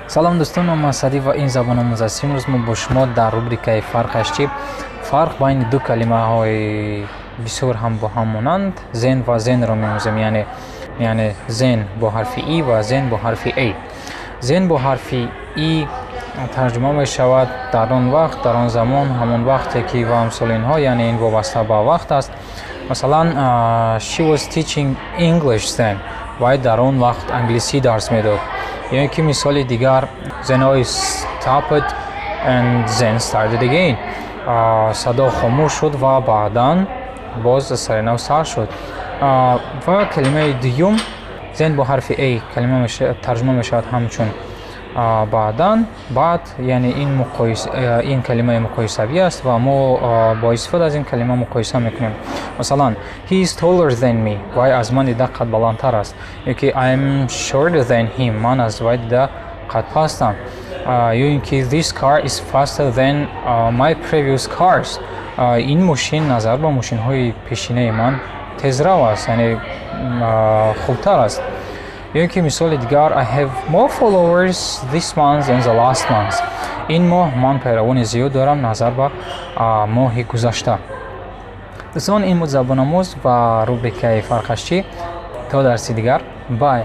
Салом, дӯстон, ман Масадӣ ва ин Забономӯз аст. Имрӯз мо бо шумо дар рубрикаи «Фарқаш чӣ?» фарқ байни ду калимаҳои бисёр ҳам бо ҳам монанд, then ва than ро меомӯзем, яъне then бо ҳарфи и ва than бо ҳарфи а. Then бо ҳарфи и тарҷума мешавад дар он вақт, дар он замон, ҳамон вақте ки ва амсоли инҳо, яъне ин вобаста ба вақт аст. Масалан, "She was teaching English then", вай дар он вақт англисӣ дарс медод. Ё ин ки мисоли дигар: "The noise stopped and then started again", садо хомӯш шуд ва баъдан боз аз сари нав сар шуд. Ва калимаи дуюм, than бо ҳарфи а, калима тарҷума мешавад ҳамчун баъдан, баъд, яъне ин калимаи муқоисавӣ аст ва мо бо истифода аз ин калима муқоиса мекунем. Масалан, "He is taller than me", вай аз ман дида қад баландтар аст. Ё ки "I'm shorter than him", ман аз вай дида қадпастам. Ё ин ки "This car is faster than my previous cars", ин мошин назар ба мошинҳои пешинаи ман тезрав аст, яъне хубтар аст. Ё ин ки мисоли дигар: "I have more followers this month than the last month", ин моҳ ман пайравони зиёд дорам назар ба моҳи гузашта. Дӯстон, ин буд Забономӯз ва рубрикаи «Фарқаш чӣ?». То дарси дигар, bye.